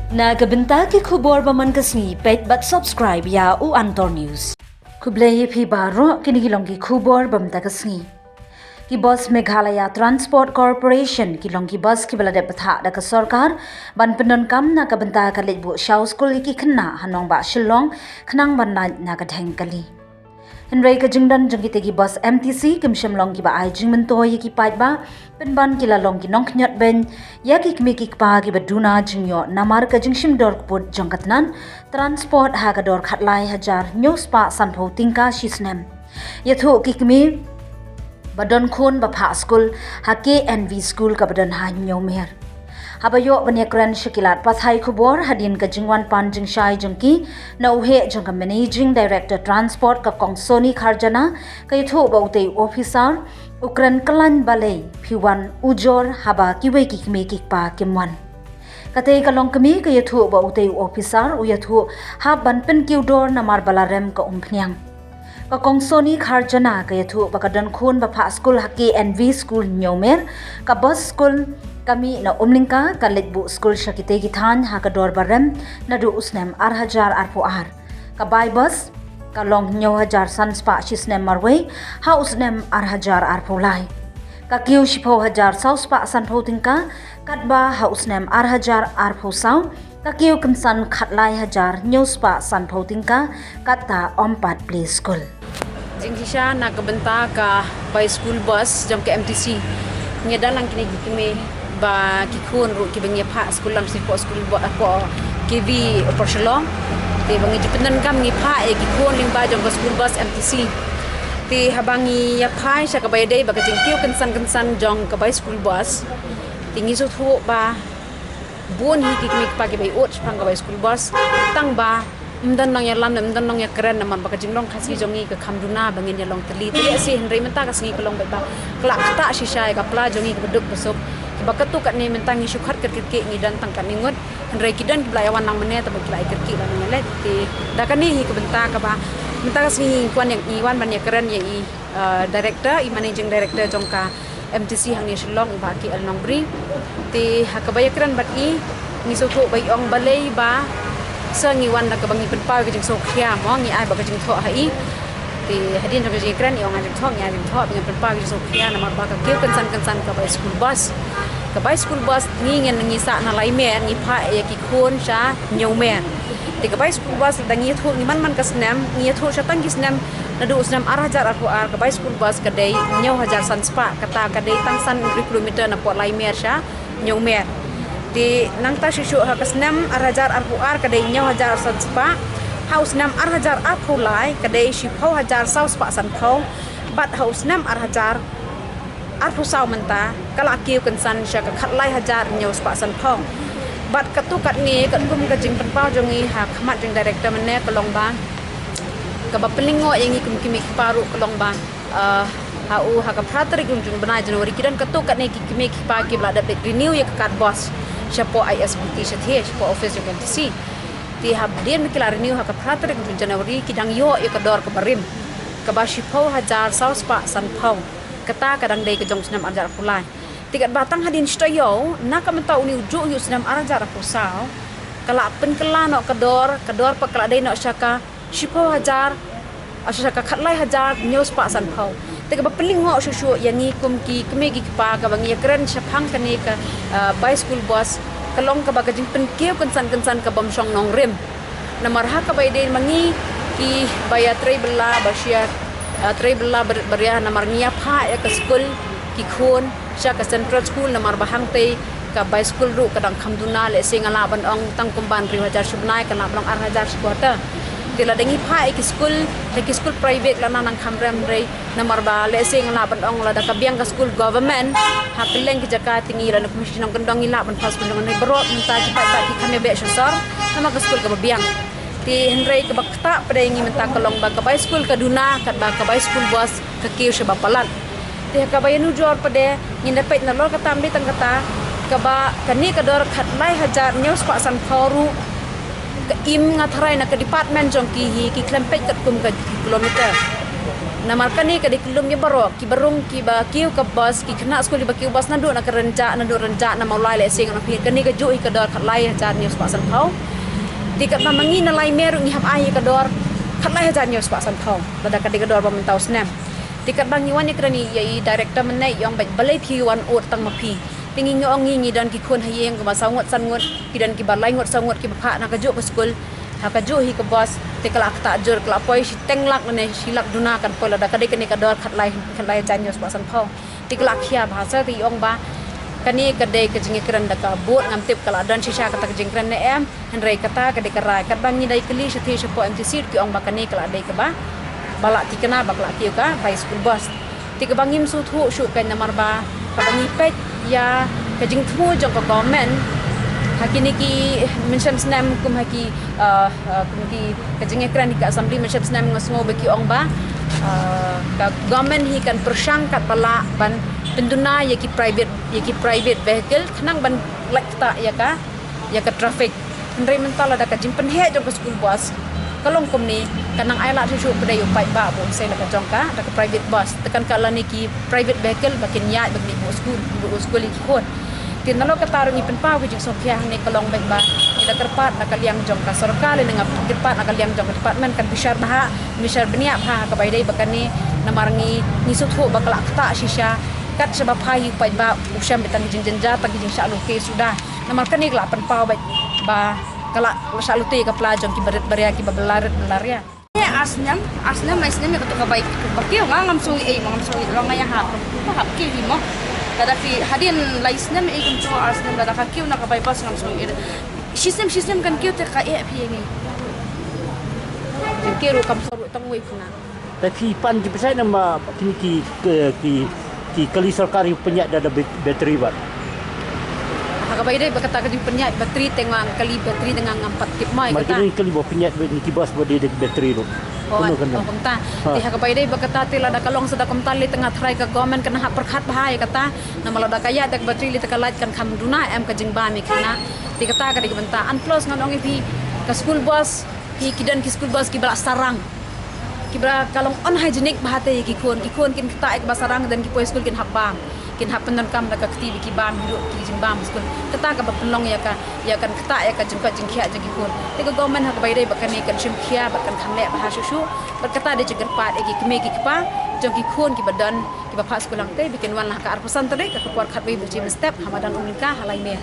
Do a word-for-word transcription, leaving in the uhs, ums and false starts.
Na ka bynta ki khubor ba man ka sngi, peit bad subscribe ïa u Antor News. Khublei ïa phi baroh, kine ki long ki khubor ba man ka sngi. Ki bus Meghalaya Transport Corporation ki long ki bus kiba la dep bthah da ka sorkar ban pyndonkam na ka bynta ka leit buh shaw skul ïa ki khynnah ha nongbah Shillong, khnang ban lait na ka dheng kali. Hynrei ka jingdon jong kitei ki bus M T C kim shym long kiba ai jingmyntoi ïa ki paidbah, pynban ki la long ki nongkhñiot beiñ ïa ki kmie ki kpa kiba duna jingïoh namar ka jingshim dor kput jong ka tnat transport ha ka dor khatlai hajar hynñiew spah sanphew tyngka shi snem. Ïathuh ki kmie ba don khun ba phah skul ha K N V School kaba don ha Hynñiewmer. Haba ïoh ban ïakren sha ki lad pathai khubor hadien ka jingwan pan jingshai jong ki na u heh jong ka Managing Director Transport, ka Kong Sony Kharjana, ka ïathuh ba utei u officer u kren kyllaiñ balei phi wan ujor haba kiwei ki kmie ki kpa kim wan. Katei ka longkmie ka ïathuh ba utei u officer u ïathuh hap ban pynkiew dor namar ba la rem ka umphniang. Ka Kong Sony Kharjana ka ïathuh ba ka don khun ba phah skul ha K N V School Hynñiewmer, ka bus skul ka mih na Umlyngka, ka leit buh skul sha kitei ki thaiñ ha ka dor ba rem naduh u snem ar hajar arphew ar. Ka bai bus ka long hynñiew hajar san spah shi snem marwei ha u snem ar hajar arphew lai. Ka kiew shiphew hajar saw spah sanphew tyngka, katba ha u snem ar hajar arphew saw ka kiew kynsan khatlai hajar hynñiew spah sanphew tyngka, kata ym pat plie skul. Jingshisha na ka bynta ka bai school bus jong ka M T C. Ngi da lang kine ki kmie ba ki khun ruh kiba ngi phah skul lang sha poh skul ba poh K V Upper Shillong. Te ba ngi ju pyndonkam ngi phah ïa ki khun lyngba jong ka school bus M T C. Te haba ngi ïa phai sha kaba ïadei ba ka jingkiew kynsan kynsan jong ka bai school bus, te ngi sngewthuh ba bun hi ki kmie ki kpa kiba ïoh shaphang ka bai school bus, tang ba ym don nongïalam, ym don nongïakren namar ba ka jinglong Khasi jong ngi ka kham duna ba ngin ïa long tylli. Te lehse hynrei mynta ka sngi ka long beit ba ka la ktah shisha ïa ka pla jong ngi kaba duk ba suk. Kaba katto katne mynta ngi shu khot kyrkieh ngi don tang katne ngut. Hynrei ki don kiba la ïa wan lang mynne, tang ba ki la ïa kyrkieh la ngi leit. Te da kane hi ka bynta kaba mynta ka sngi ngi wan ïa, ngi wan ban ïakren ïa i, uh, director, i managing director jong ka M T C hangne Shillong, i Bah K L Nongbri. Te ha kaba ïakren bad i, ngi sngewthuh ba i ong balei ba sa ngi wan da kaba ngi pynpaw ka jingsngewkhia mo, ngi ai ba ka jingthoh ha i. Te hadien jong ka jingïakren i ong ai jingthoh, ngi ai jingthoh, ba ngi pynpaw ka jingsngewkhia namar ba ka kiew kynsan kynsan ka bai school bus. Ka bai school bus ngi ngin ngi sah na Laimer, ngi phah ïa ki khun sha Hynñiewmer. Te ka bai school bus da ngi ïathuh ngi man man ka snem, ngi ïathuh sha tang ki snem, naduh u snem ar hajar arphew ar ka bai school bus ka dei hynñiew hajar san spah, kata ka dei tang san ri kilometer na poh Laimer sha Hynñiewmer. Te nangta shuh shuh ha ka snem ar hajar arphew ar ka dei hynñiew hajar san spah, ha u snem ar hajar arphew lai ka dei shiphew hajar saw spah sanphew, bad ha u snem ar hajar arphew saw mynta ka la kiew kynsan sha ka khatlai hajar hynñiew spah sanphew. Bad katto katne katkum ka jingpynpaw jong ngi ha khmat jong director mynne ka long ba kaba pynlyngngoh ïa ngi kum ki kmie ki kpa ruh ka long ba, uh, ha u ha ka phra tarik jong, jong bnai January ki don katto katne ki kmie ki kpa kiba la dep renew ïa ka card bus shapoh I S B T shatei, shapoh office jong M T C. Te hadien ba ki la renew ha ka phra tarik jong January ki dang ïoh ïa ka dor kaba rim, kaba shiphew hajar saw spah sanphew. Kata ka dang dei ka jong u snem ar hajar arphew lai. Te katba tang hadien shi taïew na ka mynta une u juh hi u snem ar hajar arphew saw ka la pynkylla noh ka dor, ka dor pat ka la dei noh sha ka shiphew hajar, ah, sha ka khatlai hajar hynñiew spah sanphew. Te kaba pynlyngngoh shuh shuh ïa ngi kum ki kmie ki kpa kaba ngi ïakren shaphang kane ka, ah, bai school bus ka long kaba ka jingpynkiew kynsan kynsan ka bym shong nongrim. Namar ha kaba ïadei ma ngi kiba ïa trei bylla ba shia, ah, trei bylla bar-, baria namar ngi ïa phah ïa ka skul ki khun sha ka central school namar ba hangtei ka bai skul ruh ka dang kham duna, lehse nga lah ban ong tang kumba hynriew hajar shi bnai kan lah ban long ar hajar shi quarter. Te lada ngi phah ïa ki skul, ïa ki skul private la nang kham rem rei. Namar ba lehse nga lah ban ong lada ka biang ka skul government ha kylleng ki jaka te ngi lada kum shi nongkyndong ngi lah ban phah skul jong ngi baroh mynta ki paidbah ki kham ïa beh sha sor namar ka skul kaba biang. Te hynrei kaba ktah pat ïa ngi mynta ka long ba ka bai skul ka duna katba ka bai skul bus ka kiew shaba palat. Te ha kaba ïanujor pat ngin da peit nalor kata ym dei tang kata, kaba kane ka dor khatlai hajar hynñiew spah sanphew ruh ka im nga tharai na ka department jong ki hi ki khlem peit katkum ka kilometer. Namar kane ka dei ka lum ïa baroh, kiba rung, kiba kiew ka bus, ki khynnah skul kiba kiew bus naduh na ka Rynjah, naduh Rynjah na Mawlai lehse ngan ong ïa phi, kane kajuh hi ka dor khatlai hajar hynñiew spah sanphew. Te katba ma ngi na Laimeh ruh ngi hap ai ïa ka dor khatlai hajar hynñiew spah sanphew. Lada ka dei ka dor ba mynta u snem. Te katba ngi wan ïakren ïa i director mynne, i ong beit balei phi wan ud tang ma phi. Te ngi, ngi ong ngi, ngi don ki khun ha ïing kiba saw ngut san ngut, ki don kiba lai ngut saw ngut kiba phah na kajuh ka skul, ha kajuh hi ka bus, te ka la ktah jur, ka la poi shiteng lak ne shi lak duna kan poi lada ka dei kane ka dor khatlai, khatlai hajar hynñiew spah sanphew. Te ka la khia bha sa, te i ong ba kane ka dei ka jingïakren da ka board, ngam tip ka la don shisha kata ka jingkren ne em. Hynrei kata ka dei ka rai, katba ngi dei kylli shathie shapoh M T C ki ong ba kane ka la dei kaba, ba la thikna ba ka la kiew ka bai school bus. Te kaba ngim sngewthuh shuh ka namar ba kaba ngi peit ïa ka jingthmu jong ka government ha kine ki mynshem snem kum ha ki, uh, uh, kum ki ka jingïakren hi ka assembly mynshem snem nga sngew ba ki ong ba, uh, ka government hi kan pyrshang katba lah ban pynduna ïa ki private, ïa ki private vehicle khnang ban lait ktah ïa ka ïa ka traffic. Hynrei mynta lada ka jingpynheh jong ka school bus ka long kumne, ka nang ai lad shuh shuh ba dei u paidbah ba un sei la ka jong ka da ka private bus. Te kan ka lane ki private vehicle ba kin ïaid ba kin buh skul, buh skul ïa ki khun. Te nalor kata ruh ngi pynpaw ka jingsngewkhia hangne ka long beit ba ngi da kyrpad na ka liang jong ka sorkar lane nga kyrpad na ka liang jong ka department kan bishar bha, bishar bniah bha ha kaba ïadei ba kane namar ngi, ngi sngewthuh ba ka la ktah shisha kat shaba phai hi u paidbah u shem beit tang ki jingjynjar tang ki jingshah lute suda. Namar kane ka la pynpaw beit ba ka la shah lute ka pla jong ki barit baria kiba la rit la ria. Ar snem, ar snem lai snem ïa kato ka bai ba kiew nga ngam sngew ei, ngam sngew ei, long nga ïa hap, ba hap kiew hi mo. Lada phi hadien lai snem ei kumto ar snem lada ka kiew na ka bai bus ngam sngew ei. Shi snem, shi snem kan kiew te ka eh phi ïa ngi. Kan kiew ruh kam sor ruh tang wei phi na. Te phi pan ki pisa na ma kini ki, ki, ki, ki kali sorkar ïa u pynïaid da, da bat-, battery bad. Ha kaba ïadei bad kata ka jingpynïaid battery te nga kali battery te nga ngam pat tip mai. Mar kata kini kali ba pynïaid bad ni ki bus ba dei da battery ruh. Oh, kumno kan oh, dang? Kumta. Ha. Te ha kaba ïadei bad kata te lada ka long sa da kumta lei te nga tharai ka government kan hap pyrkhat bha ïa kata. Namar lada ka ïaid da ka battery lei te ka light kan kham duna em ka jingbam ïa kine. Te kata ka dei ka bynta. And plus ngan ong ïa phi ka school bus, phi ki don ki school bus kiba la sarang. Kiba ka long unhygienic bha te ïa ki khun, ki khun kin ktah ïa kaba sarang, then ki poi skul kin hap bam, kin hap pyndonkam da ka kti ba ki bam, ki jingbam skul. Kata kaba pynlong ïa ka, ïa kan ktah ïa ka jingkoit jingkhiah jong ki khun. Te ka government ha kaba ïadei bad kane kan shim khia bad kan kham leh bha shuh shuh. Bad kata dei jingkyrpad ïa ki kmie ki kpa jong ki khun kiba don kiba phah skul hangtei ba kin wan la ha ka arphew san tarik ha ka por khatwei baje mynstep ha madan Umryngkah ha Laimeh.